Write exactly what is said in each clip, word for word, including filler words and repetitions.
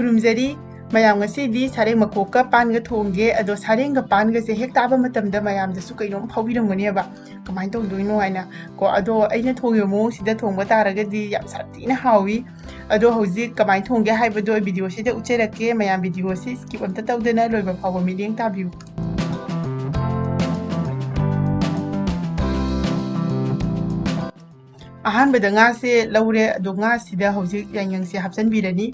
ꯈꯨꯔꯨꯝꯖꯔꯤ꯫ ꯃꯌꯥꯝ, ꯉꯁꯤꯗꯤ ꯁꯥꯔꯦꯡ ꯃꯀꯣꯛꯀ ꯄꯥꯟꯒ ꯊꯣꯡꯒꯦ꯫ ꯑꯗꯣ ꯁꯥꯔꯦꯡꯒ ꯄꯥꯟꯒꯁꯦ ꯍꯦꯛ ꯇꯥꯕ ꯃꯇꯝꯗ ꯃꯌꯥꯝꯗꯁꯨ ꯀꯩꯅꯣꯝ ꯐꯥꯎꯕꯤꯔꯝꯒꯅꯦꯕ, ꯀꯃꯥꯏꯅ ꯇꯧꯗꯣꯏꯅꯣ ꯍꯥꯏꯅ ꯀꯣ꯫ ꯑꯗꯣ ꯑꯩꯅ ꯊꯣꯡꯉꯤꯕ ꯃꯑꯣꯡꯁꯤꯗ ꯊꯣꯡꯕ ꯇꯥꯔꯒꯗꯤ ꯌꯥꯝ ꯁꯥꯊꯤꯅ ꯍꯥꯎꯏ꯫ ꯑꯗꯣ ꯍꯧꯖꯤꯛ ꯀꯃꯥꯏꯅ ꯊꯣꯡꯒꯦ ꯍꯥꯏꯕꯗꯣ ꯑꯩ ꯚꯤꯗꯤꯑꯣꯁꯤꯗ ꯎꯠꯆꯔꯛꯀꯦ꯫ ꯃꯌꯥꯝ, ꯚꯤꯗꯤꯑꯣꯁꯤ skip ꯑꯝꯇ ꯇꯧꯗꯅ ꯂꯣꯏꯕ ꯐꯥꯎꯕ ꯃꯤꯠꯌꯦꯡ ꯇꯥꯕꯤꯌꯨ꯫ ꯑꯍꯥꯟꯕꯗ ꯉꯥꯁꯦ ꯂꯧꯔꯦ꯫ ꯑꯗꯣ ꯉꯥꯁꯤꯗ ꯍꯧꯖꯤꯛ ꯌꯥꯏꯉꯪꯁꯦ ꯍꯥꯞꯆꯤꯟꯕꯤꯔꯅꯤ꯫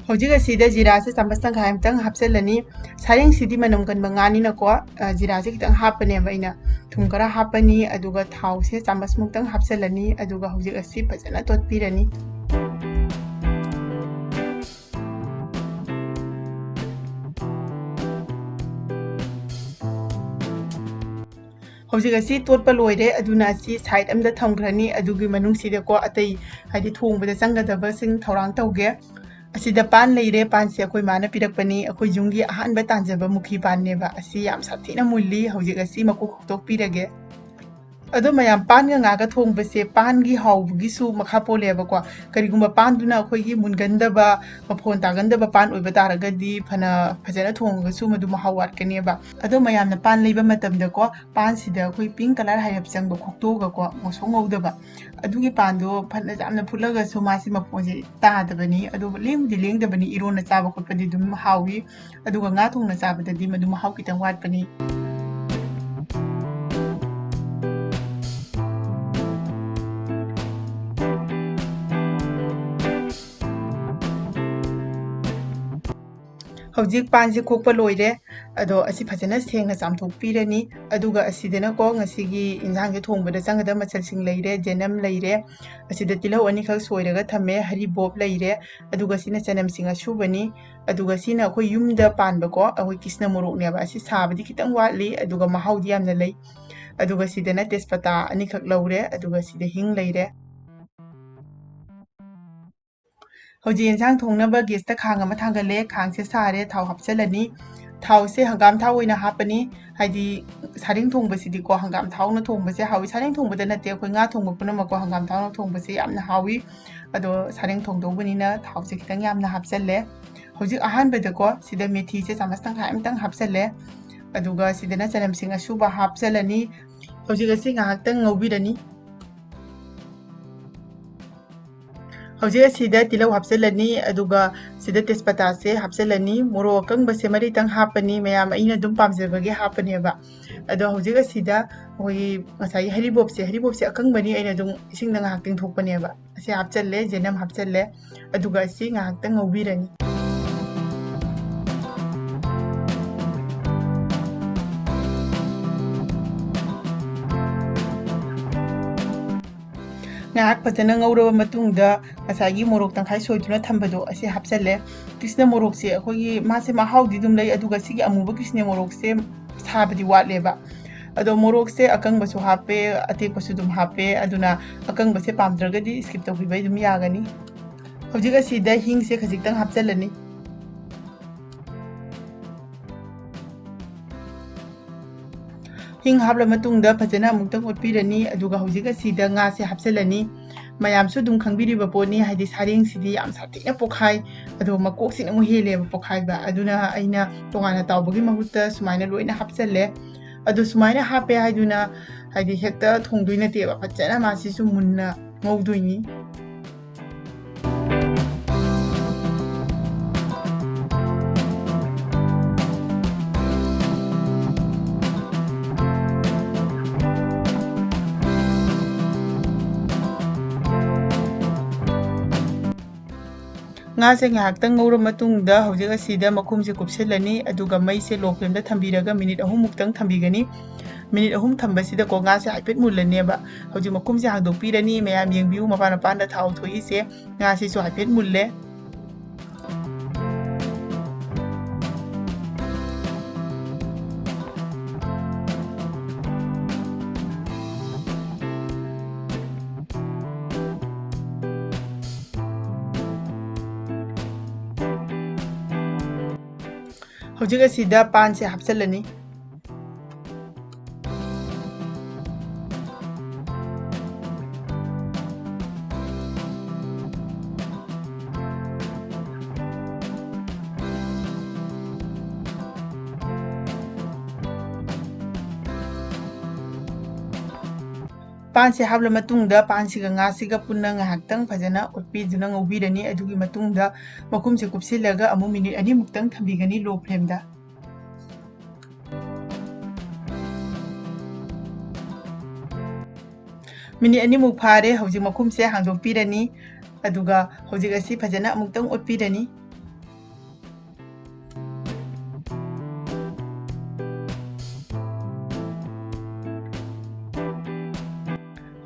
ꯍꯧꯖꯤꯛ ꯑꯁꯤꯗ ꯖꯤꯔꯥꯁꯦ ꯆꯥꯃꯁ ꯇꯪꯈꯥꯏ ꯑꯃꯇꯪ ꯍꯥꯞꯆꯤꯜꯂꯅꯤ꯫ ꯁꯥꯔꯦꯡꯁꯤꯗꯤ ꯃꯅꯝ ꯀꯟꯕ ꯉꯥꯅꯤꯅꯀꯣ, ꯑ, ꯖꯤꯔꯥꯁꯦ ꯈꯤꯇꯪ ꯍꯥꯞꯄꯅꯦꯕ ꯑꯩꯅ꯫ ꯊꯨꯝ ꯈꯔ ꯍꯥꯞꯄꯅꯤ, ꯑꯗꯨꯒ ꯊꯥꯎꯁꯦ ꯆꯥꯃꯁ ꯃꯨꯛꯇꯪ ꯍꯥꯞꯆꯤꯜꯂꯅꯤ, ꯑꯗꯨꯒ ꯍꯧꯖꯤꯛ ꯑꯁꯤ ꯐꯖꯅ ꯇꯣꯠꯄꯤꯔꯅꯤ꯫ ꯍꯧꯖꯤꯛ ꯑꯁꯤ ꯇꯣꯠꯄ ꯂꯣꯏꯔꯦ, ꯑꯗꯨꯅ ꯑꯁꯤ side ꯑꯝꯗ ꯊꯝꯈ꯭ꯔꯅꯤ꯫ ꯑꯗꯨꯒꯤ ꯃꯅꯨꯡꯁꯤꯗꯀꯣ ꯑꯇꯩ, ꯍꯥꯏꯗꯤ ꯊꯣꯡꯕꯗ ꯆꯪꯒꯗꯕꯁꯤꯡ ꯊꯧꯔꯥꯡ ꯇꯧꯒꯦ꯫ ꯑꯁꯤꯗ ꯄꯥꯟ ꯂꯩꯔꯦ, ꯄꯥꯟꯁꯦ ꯑꯩꯈꯣꯏ ꯃꯥꯅ ꯄꯤꯔꯛꯄꯅꯤ, ꯑꯩꯈꯣꯏ ꯌꯨꯝꯒꯤ ꯑꯍꯥꯟꯕ ꯇꯥꯟꯖꯕ ꯃꯨꯈꯤ ꯄꯥꯟꯅꯦꯕ꯫ ꯑꯁꯤ ꯌꯥꯝ ꯁꯥꯊꯤꯅ ꯃꯨꯜꯂꯤ, ꯍꯧꯖꯤꯛ ꯑꯁꯤ ꯃꯀꯨ ꯈꯣꯛꯇꯣꯛꯄꯤꯔꯒꯦ꯫ ꯑꯗꯣ ꯃꯌꯥꯝ, ꯄꯥꯟꯒ ꯉꯥꯒ ꯊꯣꯡꯕꯁꯦ ꯄꯥꯟꯒꯤ ꯍꯥꯎꯕꯒꯤꯁꯨ ꯃꯈꯥ ꯄꯣꯜꯂꯦꯕꯀꯣ꯫ ꯀꯔꯤꯒꯨꯝꯕ ꯄꯥꯟꯗꯨꯅ ꯑꯩꯈꯣꯏꯒꯤ ꯃꯨꯟꯒꯟꯗꯕ, ꯃꯐꯣꯟ ꯇꯥꯒꯟꯗꯕ ꯄꯥꯟ ꯑꯣꯏꯕ ꯇꯥꯔꯒꯗꯤ ꯐꯅ ꯐꯖꯅ ꯊꯣꯡꯉꯒꯁꯨ ꯃꯗꯨ ꯃꯍꯥꯎ ꯋꯥꯠꯀꯅꯦꯕ꯫ ꯑꯗꯣ ꯃꯌꯥꯝꯅ ꯄꯥꯟ ꯂꯩꯕ ꯃꯇꯝꯗꯀꯣ, ꯄꯥꯟꯁꯤꯗ ꯑꯩꯈꯣꯏ pink colour ꯍꯥꯏꯔꯞ ꯆꯪꯕ ꯈꯣꯛꯇꯣꯛꯑꯒꯀꯣ, ꯉꯧꯁꯣꯛ ꯉꯧꯗꯕ, ꯑꯗꯨꯒꯤ ꯄꯥꯟꯗꯣ ꯐꯅ ꯌꯥꯝꯅ ꯐꯨꯠꯂꯒꯁꯨ ꯃꯥꯁꯤ ꯃꯐꯣꯟꯁꯦ ꯇꯥꯗꯕꯅꯤ꯫ ꯑꯗꯨꯒ ꯂꯦꯡꯕꯨꯗꯤ ꯂꯦꯡꯗꯕꯅꯤ, ꯏꯔꯣꯟꯅ ꯆꯥꯕ ꯈꯣꯠꯄꯗꯤ ꯑꯗꯨꯝ ꯍꯥꯎꯏ꯫ ꯑꯗꯨꯒ ꯉꯥ ꯊꯣꯡꯅ ꯆꯥꯕꯗꯗꯤ ꯃꯗꯨ ꯃꯍꯥꯎ ꯈꯤꯇꯪ ꯋꯥꯠꯄꯅꯤ꯫ ꯍꯧꯖꯤꯛ ꯄꯥꯟꯁꯦ ꯈꯣꯛꯄ ꯂꯣꯏꯔꯦ꯫ ꯑꯗꯣ ꯑꯁꯤ ꯐꯖꯅ ꯁꯦꯡꯅ ꯆꯥꯝꯊꯣꯛꯄꯤꯔꯅꯤ꯫ ꯑꯗꯨꯒ ꯑꯁꯤꯗꯅꯀꯣ, ꯉꯁꯤꯒꯤ ꯏꯟꯁꯥꯡꯁꯦ ꯊꯣꯡꯕꯗ ꯆꯪꯒꯗꯕ ꯃꯆꯜꯁꯤꯡ ꯂꯩꯔꯦ꯫ ꯆꯅꯝ ꯂꯩꯔꯦ, ꯑꯁꯤꯗ ꯇꯤꯜꯍꯧ ꯑꯅꯤꯈꯛ ꯁꯣꯏꯔꯒ ꯊꯝꯃꯦ, ꯍꯔꯤꯕꯣꯞ ꯂꯩꯔꯦ, ꯑꯗꯨꯒ ꯁꯤꯅ ꯆꯅꯝꯁꯤꯡ ꯑꯁꯨꯕꯅꯤ꯫ ꯑꯗꯨꯒ ꯁꯤꯅ ꯑꯩꯈꯣꯏ ꯌꯨꯝꯗ ꯄꯥꯟꯕꯀꯣ, ꯑꯩꯈꯣꯏ ꯀ꯭ꯔꯤꯁꯅ ꯃꯣꯔꯣꯛꯅꯦꯕ꯫ ꯑꯁꯤ ꯁꯥꯕꯗꯤ ꯈꯤꯇꯪ ꯋꯥꯠꯂꯤ, ꯑꯗꯨꯒ ꯃꯍꯥꯎꯗꯤ ꯌꯥꯝꯅ ꯂꯩ꯫ ꯑꯗꯨꯒ ꯁꯤꯗꯅ ꯇꯦꯖꯄꯇꯥ ꯑꯅꯤꯈꯛ ꯂꯧꯔꯦ, ꯑꯗꯨꯒ ꯁꯤꯗ ꯍꯤꯡ ꯂꯩꯔꯦ꯫ ꯍꯧꯖꯤꯛ ꯌꯦꯟꯁꯥꯡ ꯊꯣꯡꯅꯕ ꯒꯦꯁꯇ ꯈꯥꯡ ꯑꯃ ꯊꯥꯡꯒꯠꯂꯦ꯫ ꯈꯥꯡꯁꯦ ꯁꯥꯔꯦ, ꯊꯥꯎ ꯍꯥꯞꯆꯤꯜꯂꯅꯤ꯫ ꯊꯥꯎꯁꯦ ꯍꯪꯒꯥꯝ ꯊꯥꯎ ꯑꯣꯏꯅ ꯍꯥꯞꯄꯅꯤ꯫ ꯍꯥꯏꯗꯤ ꯁꯥꯔꯦꯡ ꯊꯣꯡꯕꯁꯤꯗꯤꯀꯣ ꯍꯪꯒꯥꯝ ꯊꯥꯎꯅ ꯊꯣꯡꯕꯁꯦ ꯍꯥꯎꯏ꯫ ꯁꯥꯔꯦꯡ ꯊꯣꯡꯕꯗ ꯅꯠꯇꯦ, ꯑꯩꯈꯣꯏ ꯉꯥ ꯊꯣꯡꯕ ꯄꯨꯝꯅꯃꯛꯀꯣ ꯍꯪꯒꯥꯝ ꯊꯥꯎꯅ ꯊꯣꯡꯕꯁꯦ ꯌꯥꯝꯅ ꯍꯥꯎꯏ꯫ ꯑꯗꯣ ꯁꯥꯔꯦꯡ ꯊꯣꯡꯗꯧꯕꯅꯤꯅ ꯊꯥꯎꯁꯦ ꯈꯤꯇꯪ ꯌꯥꯝꯅ ꯍꯥꯞꯆꯜꯂꯦ꯫ ꯍꯧꯖꯤꯛ ꯑꯍꯥꯟꯕꯗꯀꯣ ꯁꯤꯗ ꯃꯦꯊꯤꯁꯦ ꯆꯥꯃꯁ ꯇꯪꯈꯥꯏ ꯑꯃꯇꯪ ꯍꯥꯞꯆꯜꯂꯦ꯫ ꯑꯗꯨꯒ ꯁꯤꯗꯅ ꯆꯅꯝꯁꯤꯡ ꯑꯁꯨꯕ ꯍꯥꯞꯆꯜꯂꯅꯤ꯫ ꯍꯧꯖꯤꯛ ꯑꯁꯤ ꯉꯥꯏꯍꯥꯛꯇꯪ ꯉꯧꯕꯤꯔꯅꯤ꯫ ꯍꯧꯖꯤꯛ ꯑꯁꯤꯗ ꯇꯤꯜꯍꯧ ꯍꯥꯞꯆꯤꯜꯂꯅꯤ, ꯑꯗꯨꯒ ꯁꯤꯗ ꯇꯦꯖꯄꯇꯥꯁꯦ ꯍꯥꯞꯆꯤꯜꯂꯅꯤ꯫ ꯃꯣꯔꯣꯛ ꯑꯀꯪꯕꯁꯦ ꯃꯔꯤꯇꯪ ꯍꯥꯞꯄꯅꯤ, ꯃꯌꯥꯝ ꯑꯩꯅ ꯑꯗꯨꯝ ꯄꯥꯝꯖꯕꯒꯤ ꯍꯥꯞꯄꯅꯦꯕ꯫ ꯑꯗꯣ ꯍꯧꯖꯤꯛ ꯑꯁꯤꯗ ꯑꯩꯈꯣꯏꯒꯤ ꯉꯁꯥꯏꯒꯤ ꯍꯔꯤꯕꯣꯞꯁꯦ, ꯍꯔꯤꯕꯣꯞꯁꯦ ꯑꯀꯪꯕꯅꯤ, ꯑꯩꯅ ꯑꯗꯨꯝ ꯏꯁꯤꯡꯗ ꯉꯥꯏꯍꯥꯛ ꯇꯤꯡꯊꯣꯛꯄꯅꯦꯕ꯫ ꯑꯁꯤ ꯍꯥꯞꯆꯜꯂꯦ, ꯖꯦꯅꯝ ꯍꯥꯞꯆꯜꯂꯦ, ꯑꯗꯨꯒ ꯑꯁꯤ ꯉꯥꯏꯍꯥꯛꯇꯪ ꯉꯧꯕꯤꯔꯅꯤ꯫ ꯉꯥꯏꯍꯥꯛ ꯐꯖꯅ ꯉꯧꯔꯕ ꯃꯇꯨꯡꯗ ꯉꯁꯥꯏꯒꯤ ꯃꯣꯔꯣꯛ ꯇꯪꯈꯥꯏ ꯁꯣꯏꯗꯨꯅ ꯊꯝꯕꯗꯣ ꯑꯁꯤ ꯍꯥꯞꯆꯜꯂꯦ꯫ ꯀ꯭ꯔꯤꯁꯅ ꯃꯣꯔꯣꯛꯁꯦ ꯑꯩꯈꯣꯏꯒꯤ ꯃꯥꯁꯦ ꯃꯍꯥꯎꯗꯤ ꯑꯗꯨꯝ ꯂꯩ, ꯑꯗꯨꯒ ꯁꯤꯒꯤ ꯑꯃꯨꯕ ꯀ꯭ꯔꯤꯁꯅ ꯃꯣꯔꯣꯛꯁꯦ ꯁꯥꯕꯗꯤ ꯋꯥꯠꯂꯦꯕ꯫ ꯑꯗꯣ ꯃꯣꯔꯣꯛꯁꯦ ꯑꯀꯪꯕꯁꯨ ꯍꯥꯞꯄꯦ, ꯑꯇꯦꯛꯄꯁꯨ ꯑꯗꯨꯝ ꯍꯥꯞꯄꯦ, ꯑꯗꯨꯅ ꯑꯀꯪꯕꯁꯦ ꯄꯥꯝꯗ꯭ꯔꯒꯗꯤ skip ꯇꯧꯕꯤꯕ ꯑꯗꯨꯝ ꯌꯥꯒꯅꯤ꯫ ꯍꯧꯖꯤꯛ ꯑꯁꯤꯗ ꯍꯤꯡꯁꯦ ꯈꯖꯤꯛꯇꯪ ꯍꯥꯞꯆꯜꯂꯅꯤ꯫ ꯍꯤꯡ ꯍꯥꯞꯂ ꯃꯇꯨꯡꯗ ꯐꯖꯅ ꯑꯃꯨꯛꯇꯪ ꯑꯣꯠꯄꯤꯔꯅꯤ, ꯑꯗꯨꯒ ꯍꯧꯖꯤꯛ ꯑꯁꯤꯗ ꯉꯥꯁꯦ ꯍꯥꯞꯆꯤꯜꯂꯅꯤ꯫ ꯃꯌꯥꯝꯁꯨ ꯑꯗꯨꯝ ꯈꯪꯕꯤꯔꯤꯕ ꯄꯣꯠꯅꯤ, ꯍꯥꯏꯗꯤ ꯁꯥꯔꯦꯡꯁꯤꯗꯤ ꯌꯥꯝ ꯁꯥꯊꯤꯅ ꯄꯣꯛꯈꯥꯏ, ꯑꯗꯣ ꯃꯀꯣꯛꯁꯤꯅ ꯑꯃꯨꯛ ꯍꯦꯜꯂꯦꯕ ꯄꯣꯛꯈꯥꯏꯕ, ꯑꯗꯨꯅ ꯑꯩꯅ ꯇꯣꯉꯥꯟꯅ ꯇꯥꯎꯕꯒꯤ ꯃꯍꯨꯠꯇ ꯁꯨꯃꯥꯏꯅ ꯂꯣꯏꯅ ꯍꯥꯞꯆꯜꯂꯦ꯫ ꯑꯗꯣ ꯁꯨꯃꯥꯏꯅ ꯍꯥꯞꯄꯦ ꯍꯥꯏꯗꯨꯅ ꯍꯥꯏꯗꯤ ꯍꯦꯛꯇ ꯊꯣꯡꯗꯣꯏ ꯅꯠꯇꯦꯕ, ꯐꯖꯅ ꯃꯥꯁꯤꯁꯨ ꯃꯨꯟꯅ ꯉꯧꯗꯣꯏꯅꯤ꯫ ꯉꯥꯁꯦ ꯉꯥꯏꯍꯥꯛꯇꯪ ꯉꯧꯔ ꯃꯇꯨꯡꯗ ꯍꯧꯖꯤꯛ ꯑꯁꯤꯗ ꯃꯈꯨꯝꯁꯦ ꯀꯨꯞꯁꯤꯜꯂꯅꯤ, ꯑꯗꯨꯒ ꯃꯩꯁꯦ low flameꯗ ꯊꯝꯕꯤꯔꯒ ꯃꯤꯅꯤꯠ ꯑꯍꯨꯝꯃꯨꯛꯇꯪ ꯊꯝꯕꯤꯒꯅꯤ꯫ ꯃꯤꯅꯤꯠ ꯑꯍꯨꯝ ꯊꯝꯕꯁꯤꯗꯀꯣ ꯉꯥꯁꯦ ꯍꯥꯏꯐꯦꯠ ꯃꯨꯜꯂꯅꯦꯕ꯫ ꯍꯧꯖꯤꯛ ꯃꯈꯨꯝꯁꯦ ꯍꯥꯡꯗꯣꯛꯄꯤꯔꯅꯤ, ꯃꯌꯥꯝ ꯌꯦꯡꯕꯤꯌꯨ, ꯃꯄꯥꯟ ꯃꯄꯥꯟꯗ ꯊꯥꯎ ꯊꯣꯛꯏꯁꯦ꯫ ꯉꯥꯁꯤꯁꯨ ꯍꯥꯏꯐꯦꯠ ꯃꯨꯜꯂꯦ꯫ ꯍꯧꯖꯤꯛ ꯑꯁꯤꯗ ꯄꯥꯟꯁꯦ ꯍꯥꯞꯆꯤꯜꯂꯅꯤ꯫ ꯄꯥꯟꯁꯦ ꯍꯥꯞꯂ ꯃꯇꯨꯡꯗ ꯄꯥꯟꯁꯤꯒ ꯉꯥꯁꯤꯒ ꯄꯨꯟꯅ ꯉꯥꯏꯍꯥꯛꯇꯪ ꯐꯖꯅ ꯑꯣꯠꯄꯤꯗꯨꯅ ꯉꯧꯕꯤꯔꯅꯤ꯫ ꯑꯗꯨꯒꯤ ꯃꯇꯨꯡꯗ ꯃꯈꯨꯝꯁꯦ ꯀꯨꯞꯁꯤꯜꯂꯒ ꯑꯃꯨꯛ ꯃꯤꯅꯤꯠ ꯑꯅꯤꯃꯨꯛꯇꯪ ꯊꯝꯕꯤꯒꯅꯤ low flameꯗ꯫ ꯃꯤꯅꯤꯠ ꯑꯅꯤꯃꯨꯛ ꯐꯥꯔꯦ꯫ ꯍꯧꯖꯤꯛ ꯃꯈꯨꯝꯁꯦ ꯍꯥꯡꯗꯣꯛꯄꯤꯔꯅꯤ꯫ ꯑꯗꯨꯒ ꯍꯧꯖꯤꯛ ꯑꯁꯤ ꯐꯖꯅ ꯑꯃꯨꯛꯇꯪ ꯑꯣꯠꯄꯤꯔꯅꯤ꯫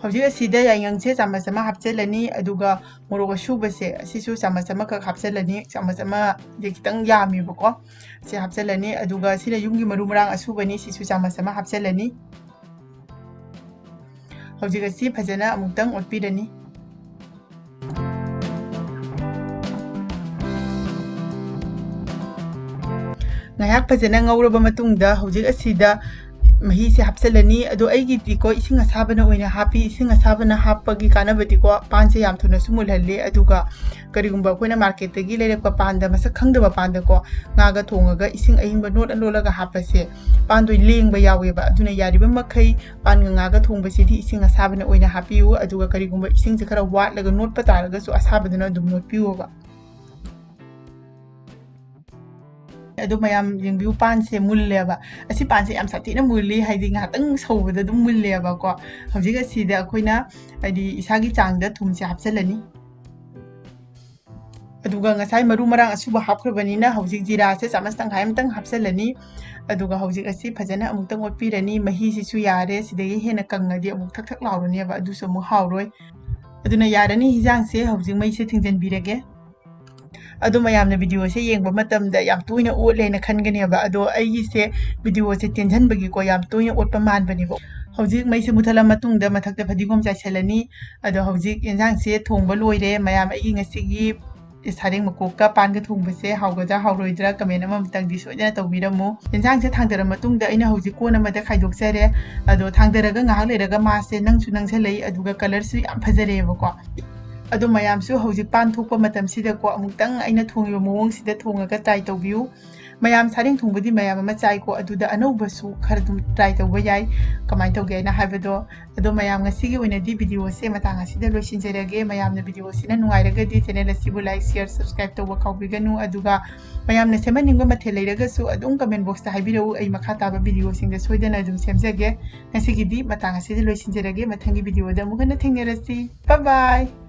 ꯍꯧꯖꯤꯛ ꯑꯁꯤꯗ ꯌꯥꯏꯉꯪꯁꯦ ꯆꯥꯃꯁ ꯑꯃ ꯍꯥꯞꯆꯤꯜꯂꯅꯤ꯫ ꯑꯗꯨꯒ ꯃꯣꯔꯣꯛ ꯑꯁꯨꯕꯁꯦ ꯑꯁꯤꯁꯨ ꯆꯥꯃꯁ ꯑꯃꯈꯛ ꯍꯥꯞꯆꯤꯜꯂꯅꯤ꯫ ꯆꯥꯃꯁ ꯑꯃꯗꯤ ꯈꯤꯇꯪ ꯌꯥꯝꯃꯦꯕꯀꯣ꯫ ꯁꯤ ꯍꯥꯞꯆꯤꯜꯂꯅꯤ꯫ ꯑꯗꯨꯒ ꯁꯤꯅ ꯌꯨꯝꯒꯤ ꯃꯔꯨ ꯃꯔꯥꯡ ꯑꯁꯨꯕꯅꯤ꯫ ꯁꯤꯁꯨ ꯆꯥꯃꯁ ꯑꯃ ꯍꯥꯞꯆꯤꯜꯂꯅꯤ꯫ ꯍꯧꯖꯤꯛ ꯑꯁꯤ ꯐꯖꯅ ꯑꯃꯨꯛꯇꯪ ꯑꯣꯠꯄꯤꯔꯅꯤ꯫ ꯉꯥꯏꯍꯥꯛ ꯐꯖꯅ ꯉꯧꯔꯕ ꯃꯇꯨꯡꯗ ꯍꯧꯖꯤꯛ ꯑꯁꯤꯗ ꯃꯍꯤꯁꯦ ꯍꯥꯞꯆꯤꯜꯂꯅꯤ꯫ ꯑꯗꯣ ꯑꯩꯒꯤꯗꯤꯀꯣ ꯏꯁꯤꯡ ꯑꯁꯥꯕꯅ ꯑꯣꯏꯅ ꯍꯥꯞꯄꯤ꯫ ꯏꯁꯤꯡ ꯑꯁꯥꯕꯅ ꯍꯥꯞꯄꯒꯤ ꯀꯥꯟꯅꯕꯗꯤꯀꯣ ꯄꯥꯟꯁꯦ ꯌꯥꯝ ꯊꯨꯅꯁꯨ ꯃꯨꯜꯍꯜꯂꯤ꯫ ꯑꯗꯨꯒ ꯀꯔꯤꯒꯨꯝꯕ ꯑꯩꯈꯣꯏꯅ ꯃꯥꯔꯀꯦꯠꯇꯒꯤ ꯂꯩꯔꯛꯄ ꯄꯥꯟꯗ ꯃꯁꯛ ꯈꯪꯗꯕ ꯄꯥꯟꯗꯀꯣ ꯉꯥꯒ ꯊꯣꯡꯉꯒ ꯏꯁꯤꯡ ꯑꯏꯪꯕ ꯅꯣꯠꯂ ꯅꯣꯠꯂꯒ ꯍꯥꯞꯄꯁꯦ ꯄꯥꯟꯗꯣ ꯂꯦꯡꯕ ꯌꯥꯎꯋꯦꯕ꯫ ꯑꯗꯨꯅ ꯌꯥꯔꯤꯕ ꯃꯈꯩ ꯄꯥꯟꯒ ꯉꯥꯒ ꯊꯣꯡꯕꯁꯤꯗꯤ ꯏꯁꯤꯡ ꯑꯁꯥꯕꯅ ꯑꯣꯏꯅ ꯍꯥꯞꯄꯤꯌꯨ꯫ ꯑꯗꯨꯒ ꯀꯔꯤꯒꯨꯝꯕ ꯏꯁꯤꯡꯁꯦ ꯈꯔ ꯋꯥꯠꯂꯒ ꯅꯣꯠꯄ ꯇꯥꯔꯒꯁꯨ ꯑꯁꯥꯕꯗꯨꯅ ꯑꯗꯨꯝ ꯅꯣꯠꯄꯤꯌꯣꯕ꯫ ꯑꯗꯣ ꯃꯌꯥꯝ ꯌꯦꯡꯕꯤꯌꯨ, ꯄꯥꯟꯁꯦ ꯃꯨꯜꯂꯦꯕ꯫ ꯑꯁꯤ ꯄꯥꯟꯁꯦ ꯌꯥꯝ ꯁꯥꯊꯤꯅ ꯃꯨꯜꯂꯤ, ꯍꯥꯏꯗꯤ ꯉꯥꯏꯍꯥꯛꯇꯪ ꯁꯧꯕꯗ ꯑꯗꯨꯝ ꯃꯨꯜꯂꯦꯕꯀꯣ꯫ ꯍꯧꯖꯤꯛ ꯑꯁꯤꯗ ꯑꯩꯈꯣꯏꯅ ꯍꯥꯏꯗꯤ ꯏꯁꯥꯒꯤ ꯆꯥꯡꯗ ꯊꯨꯝꯁꯦ ꯍꯥꯞꯆꯤꯜꯂꯅꯤ꯫ ꯑꯗꯨꯒ ꯉꯁꯥꯏ ꯃꯔꯨ ꯃꯔꯥꯡ ꯑꯁꯨꯕ ꯍꯥꯞꯈ꯭ꯔꯕꯅꯤꯅ ꯍꯧꯖꯤꯛ ꯖꯤꯔꯥꯁꯦ ꯆꯥꯃꯁ ꯇꯪꯈꯥꯏ ꯑꯃꯇꯪ ꯍꯥꯞꯆꯤꯜꯂꯅꯤ꯫ ꯑꯗꯨꯒ ꯍꯧꯖꯤꯛ ꯑꯁꯤ ꯐꯖꯅ ꯑꯃꯨꯛꯇꯪ ꯑꯣꯠꯄꯤꯔꯅꯤ꯫ ꯃꯍꯤꯁꯤꯁꯨ ꯌꯥꯔꯦ, ꯁꯤꯗꯒꯤ ꯍꯦꯟꯅ ꯀꯪꯉꯗꯤ ꯑꯃꯨꯛ ꯊꯛ ꯊꯛ ꯂꯥꯎꯔꯅꯦꯕ, ꯑꯗꯨꯁꯨ ꯑꯃꯨꯛ ꯍꯥꯎꯔꯣꯏ꯫ ꯑꯗꯨꯅ ꯌꯥꯔꯅꯤ, ꯍꯤꯟꯖꯥꯡꯁꯦ ꯍꯧꯖꯤꯛ ꯃꯩꯁꯦ ꯊꯤꯡꯖꯤꯟꯕꯤꯔꯒꯦ꯫ ꯑꯗꯣ ꯃꯌꯥꯝꯅ ꯚꯤꯗꯤꯑꯣꯁꯦ ꯌꯦꯡꯕ ꯃꯇꯝꯗ ꯌꯥꯝ ꯇꯣꯏꯅ ꯑꯣꯠꯂꯦꯅ ꯈꯟꯒꯅꯦꯕ, ꯑꯗꯣ ꯑꯩꯒꯤꯁꯦ ꯚꯤꯗꯤꯑꯣꯁꯦ ꯇꯦꯟꯁꯤꯟꯕꯒꯤꯀꯣ ꯌꯥꯝ ꯇꯣꯏꯅ ꯑꯣꯠꯄ ꯃꯥꯟꯕꯅꯦꯕ꯫ ꯍꯧꯖꯤꯛ ꯃꯩꯁꯦ ꯃꯨꯊꯠꯂ ꯃꯇꯨꯡꯗ ꯃꯊꯛꯇ ꯐꯗꯤꯒꯣꯝ ꯆꯥꯏꯁꯤꯜꯂꯅꯤ꯫ ꯑꯗꯣ ꯍꯧꯖꯤꯛ ꯌꯦꯟꯁꯥꯡꯁꯦ ꯊꯣꯡꯕ ꯂꯣꯏꯔꯦ꯫ ꯃꯌꯥꯝ ꯑꯩꯒꯤ ꯉꯁꯤꯒꯤ ꯁꯥꯔꯦꯡ ꯃꯀꯣꯛꯀ ꯄꯥꯟꯒ ꯊꯣꯡꯕꯁꯦ ꯍꯥꯎꯒꯗ꯭ꯔꯥ ꯍꯥꯎꯔꯣꯏꯗ꯭ꯔꯥ comment ꯑꯃꯇꯪꯗꯤ ꯁꯣꯏꯗꯅ ꯇꯧꯕꯤꯔꯝꯃꯨ꯫ ꯌꯦꯟꯁꯥꯡꯁꯦ ꯊꯥꯡꯗꯔ ꯃꯇꯨꯡꯗ ꯑꯩꯅ ꯍꯧꯖꯤꯛ ꯀꯣꯟ ꯑꯃꯗ ꯈꯥꯏꯗꯣꯛꯆꯔꯦ꯫ ꯑꯗꯣ ꯊꯥꯡꯗꯔꯒ ꯉꯥꯏꯍꯥꯛ ꯂꯩꯔꯒ ꯃꯥꯁꯦ ꯅꯪꯁꯨ ꯅꯪꯁꯜꯂꯛꯏ, ꯑꯗꯨꯒ colourꯁꯨ ꯌꯥꯝ ꯐꯖꯔꯛꯑꯦꯕꯀꯣ꯫ ꯑꯗꯣ ꯃꯌꯥꯝꯁꯨ ꯍꯧꯖꯤꯛ ꯄꯥꯟ ꯊꯣꯛꯄ ꯃꯇꯝꯁꯤꯗꯀꯣ ꯑꯃꯨꯛꯇꯪ ꯑꯩꯅ ꯊꯣꯡꯉꯤꯕ ꯃꯑꯣꯡꯁꯤꯗ ꯊꯣꯡꯉꯒ try ꯇꯧꯕꯤꯌꯨ꯫ ꯃꯌꯥꯝ ꯁꯥꯔꯦꯡ ꯊꯣꯡꯕꯗꯤ ꯃꯌꯥꯝ ꯑꯃ ꯆꯥꯏꯀꯣ, ꯑꯗꯨꯗ ꯑꯅꯧꯕꯁꯨ ꯈꯔ ꯑꯗꯨꯝ try ꯇꯧꯕ ꯌꯥꯏ꯫ ꯀꯃꯥꯏꯅ ꯇꯧꯒꯦ ꯍꯥꯏꯅ ꯍꯥꯏꯕꯗꯣ꯫ ꯑꯗꯣ ꯃꯌꯥꯝ, ꯉꯁꯤꯒꯤ ꯑꯣꯏꯅꯗꯤ videoꯁꯦ ꯃꯇꯥꯡ ꯑꯁꯤꯗ ꯂꯣꯏꯁꯤꯟꯖꯔꯒꯦ꯫ ꯃꯌꯥꯝꯅ videoꯁꯤꯅ ꯅꯨꯡꯉꯥꯏꯔꯒꯗꯤ channel ꯑꯁꯤꯕꯨ like, share, subscribe ꯇꯧꯕ ꯀꯥꯎꯕꯤꯒꯅꯨ꯫ ꯑꯗꯨꯒ ꯃꯌꯥꯝꯅ ꯁꯦꯝꯍꯟꯅꯤꯡꯕ ꯃꯊꯦꯜ ꯂꯩꯔꯒꯁꯨ ꯑꯗꯨꯝ comment boxꯇ ꯍꯥꯏꯕꯤꯔꯛꯎ, ꯑꯩ ꯃꯈꯥ ꯇꯥꯕ videoꯁꯤꯡꯗ ꯁꯣꯏꯗꯅ ꯑꯗꯨꯝ ꯁꯦꯝꯖꯒꯦ꯫ ꯉꯁꯤꯒꯤꯗꯤ ꯃꯇꯥꯡ ꯑꯁꯤꯗ ꯂꯣꯏꯁꯤꯟꯖꯔꯒꯦ꯫ ꯃꯊꯪꯒꯤ videoꯗ ꯑꯃꯨꯛ ꯍꯟꯅ ꯊꯦꯡꯅꯔꯁꯤ꯫ Bye bye!